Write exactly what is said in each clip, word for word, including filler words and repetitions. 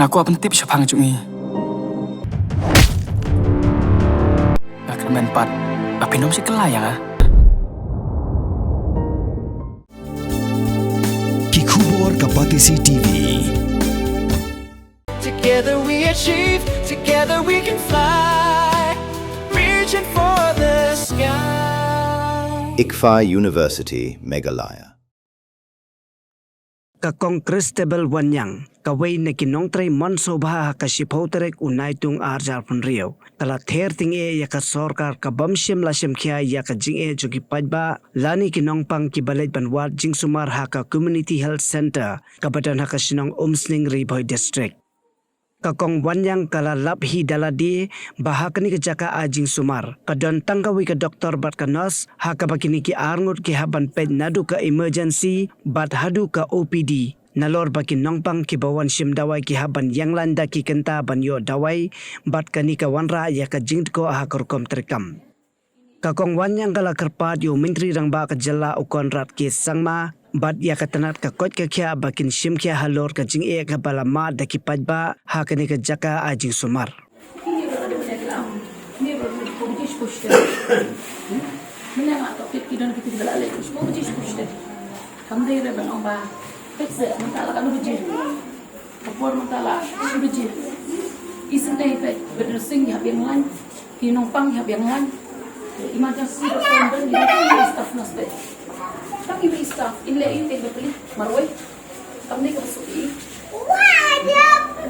Nga kwah pyntip shaphang jong i. Nga kyrmen pat ba phin ym shim kylla ïa nga. Ki khubor ka Batesi T V. Together we achieve, together we can fly, reaching for the sky. ICFAI University, Meghalaya. Ka Kong Christabel Wanniang, kawei na ki nongtrei mon sngewbha ha ka shiphew tarik u Naitung arhajar arphew hynriew, ka la ther tyngeh ïa ka sorkar ka bym shym la shim khia ïa ka jingeh jong ki paidbah lane ki nongpang kiba leit ban wad jingsumar ha ka Community Health Centre kaba don ha ka shnong Umsning, Ri Bhoi District. Ka Kong Wanniang ka la lap hi da lade ba ha kane ka jaka ai jingsumar ka don tang kawei ka doktor bad ka nurse, ha kaba kine ki arngut ki hap ban peit naduh ka emergency bad haduh ka O P D. Nalor ba ki nongpang kiba wan shim dawai ki hap ban ïeng lain da ki kynta ban ïoh dawai, bad kane ka wanrah ïa ka jingdkoh ha ka rukom treikam. Ka Kong Wanniang ka la kyrpad ïa u Myntri Rangbah ka jylla u Conrad K Sangma bad ïa ka tnat ka koit ka khiah ba kin shim khia halor ka jingeh kaba la mad da ki paidbah ha kane ka jaka ai jingsumar. Ka por mynta la shi baje. Isynei peit, ba dressing ïa biang lain, ki nongpang ïa biang lain. Emergency doctor, emergency staff nurse peit. Tang i staff, in leh i te ba peli marwei. Kam ne ka ba suk i. Ka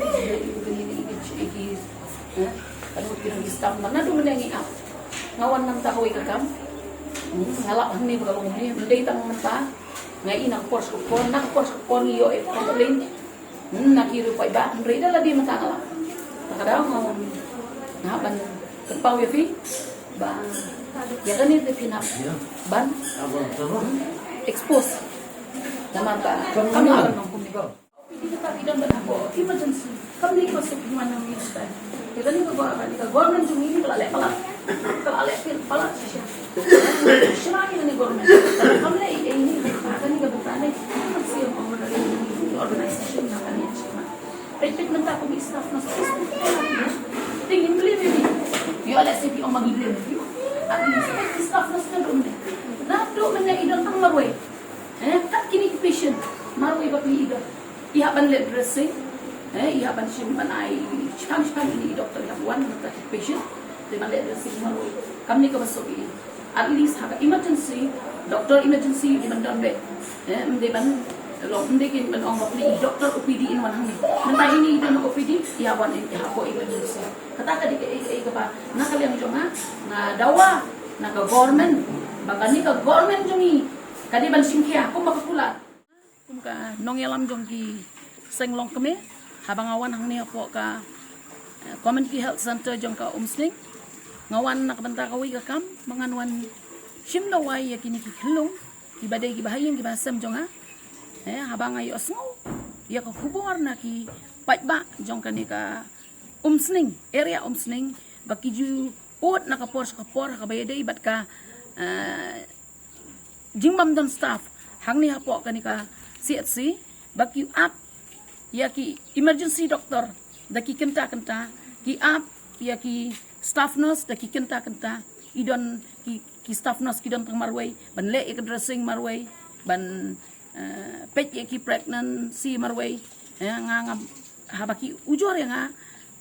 dei ki staff na, naduh mynne ngi ap. Nga wan mynta kawei ka kam. Hmm, nga lap hangne ba ka long hangne, mynta tang mynta. Nga i na ka por sha ka por, na ka por sha ka por ngi ïoh i complain. Hmm, na ki riew paidbah, hynrei da lade mynta nga lap. Ta ka daw nga wan, nga hap ban kyrpad ïa phi ba ïa kane te phin hap ban, hmm, expose. Namar ba kam lah ban long kumne. Ki kata ki don ban hapoh emergency. Kam ne ka suk ki wan nang minister. Ïa kane ka gor-, ka government jong ngi ka la leh palat. Ka la leh pil palat shisha. Shisha ïa kane government. Kam leh ei ei ne. Kane ka bynta ne. Kam siem ong ba ka organization na kane shisha. Peit peit mynta kum i staff nurse. Te ngim blame ïa phi. Ïoh lehse phi ong ma ngi blame ïa phi. At least peit i staff nurse naduh mynne. Naduh mynne i don tang marwei. Eh, kat kine ki patient marwei bapli i don. I hap ban leh dressing. Eh, i hap ban shim ban ai shipang shipang ine i doktor i hap wan na ka patient. Te ban leh dressing marwei. Kam ne ka ba suk i. At least ha ka emergency, doctor emergency i ban don beit. Eh, ym dei ban long, ym dei kin ban ong bapli i doktor O P D in wan hangne. Mynta ine i don O P D, i hap wan i hapoh emergency. Kata ka dei kaei kaei kaba na ka liang jong nga, nga dawa na ka government, ba kane ka government jong ngi ka dei ban shim khia kumba ka kular. Kum ka nongïalam jong ki seng longkmie, haba nga wan hangne hapoh ka, eh, Community Health Centre jong ka Umsning, nga wan na ka bynta kawei ka kam ba ngan wan shim dawai ïa kine ki khyllung kiba dei kiba ha ïing kiba ha sem jong nga. Eh, haba nga ïohsngew ïa ka khubor na ki paidbah jong kane ka Umsning, area Umsning, ba ki ju ud na ka por sha ka por ha kaba ïadei bad ka, eh, jingbym don staff hangne hapoh kane ka C H C, ba ki ap ïa ki emergency doctor da ki kynta kynta, ki ap ïa ki staff nurse da ki kynta kynta, i don ki, ki staff nurse ki don tang marwei ban leh ïa ka dressing marwei, ban, eh, peit ïa ki pregnancy marwei. Eh, nga, nga, haba ki ujor ïa nga,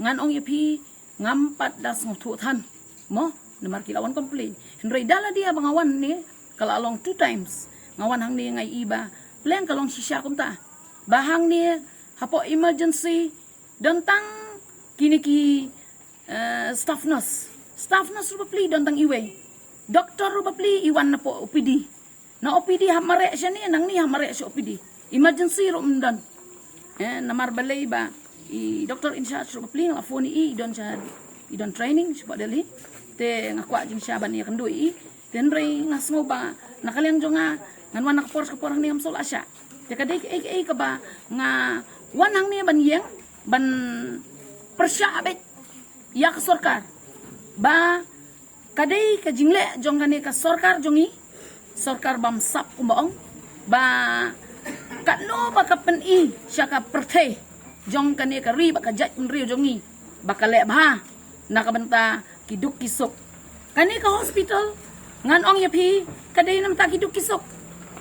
ngan ong ïa phi, ngam pat da sngewthuh than. Mo, namar ki la wan complain. Hynrei da lade haba nga wan ne, ka la long two times. Nga wan hangne nga i ba pleng ka long shisha kumta. Ba hangne hapoh emergency don tang kine ki, eh, staff nurse. Staff nurse ruh bapli don tang iwei. Doktor ruh bapli i wan napoh O P D. Na O P D hap mareh shane, nangne hap mareh sha O P D. Emergency ruh ym don. Eh, namar balei ba i doctor in charge ruh bapli nga la phone ïa i, i don sha, i don training shapoh Delhi. Te nga kwah jingshisha ban ïakynduh ïa i. Te hynrei nga sngew ba na ka liang jong nga, ngan wan na ka por sha ka por hangne ngam sngewlah shah. Te ka dei kaei kaei kaba nga wan hangne ban ïeng, ban pyrshah beit ïa ka sorkar. Ba ka dei ka jingleh jong kane ka sorkar jong ngi, sorkar bamsap kumba ong, ba katno ba ka pyni sha ka pyrthei, jong kane ka ri bad ka jaitbynriew jong ngi ba ka leh bha na ka bynta ki duk ki suk. Kane ka hospital, ngan ong ïa phi, ka dei na bynta ki duk ki suk.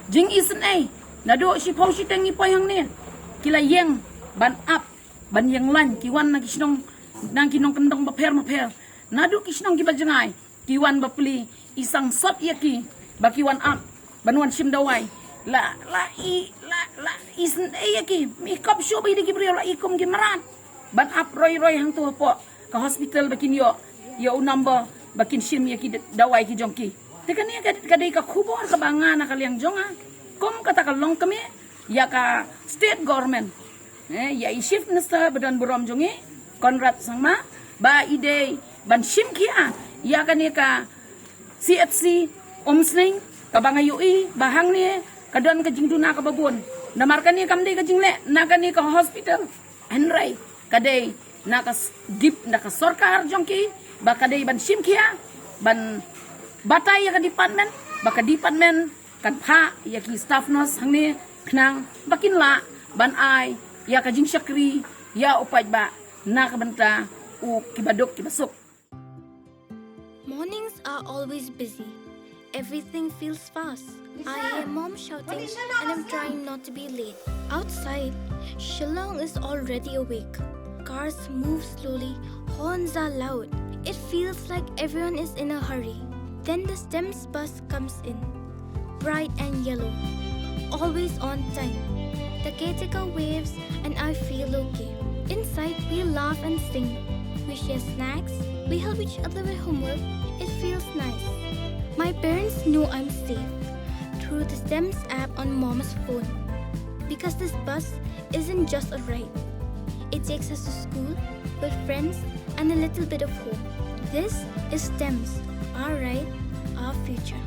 Jingisynei, naduh shiphew shiteng ngi poi hangne, ki la ïeng ban ap, ban ïeng lain, ki wan na ki shnong, na ki nongkyndong bapher bapher, naduh ki shnong kiba jngai, ki wan bapli, i sangsot ïa ki ba ki wan ap, ban wan shim dawai. La, la i, la, la isynei ïa ki. Mi kop shuh ba i dei ki briew, la i kum ki mrad ban ap roi roi hangto hapoh ka hospital ba kin ïoh ïa u number ba kin shim ïa ki d-, dawai ki jong ki. Te kane ka, ka dei ka khubor kaba nga na ka liang jong nga, kum kata ka longkmie ïa ka state government, eh, ïa i Chief Minister ba don burom jong ngi, Conrad Sangma, ba i dei ban shim khia ïa kane ka C H C Umsning, kaba nga ïohi ba hangne ka don ka jingduna kaba bun. Namar kane kam dei ka jingleh na kane ka hospital, hynrei ka dei na ka s-, dip na ka sorkar jong ki, ba ka dei ban shim khia, ban batai ïa ka department, ba ka department kan phah ïa ki staff nurse hangne khnang ba kin lah ban ai ïa ka jingshakri ïa u paidbah na ka bynta u kiba duk kiba suk. Mornings are always busy. Everything feels fast. I hear mom shouting and I'm trying not to be late. Outside, Shillong is already awake. Cars move slowly, horns are loud. It feels like everyone is in a hurry. Then the STEMS bus comes in, bright and yellow, always on time. The caretaker waves and I feel okay. Inside, we laugh and sing. We share snacks. We help each other with homework. It feels nice. My parents know I'm safe through the STEMS app on mom's phone. Because this bus isn't just a ride, it takes us to school, with friends, and a little bit of home. This is STEMS, our ride, our future.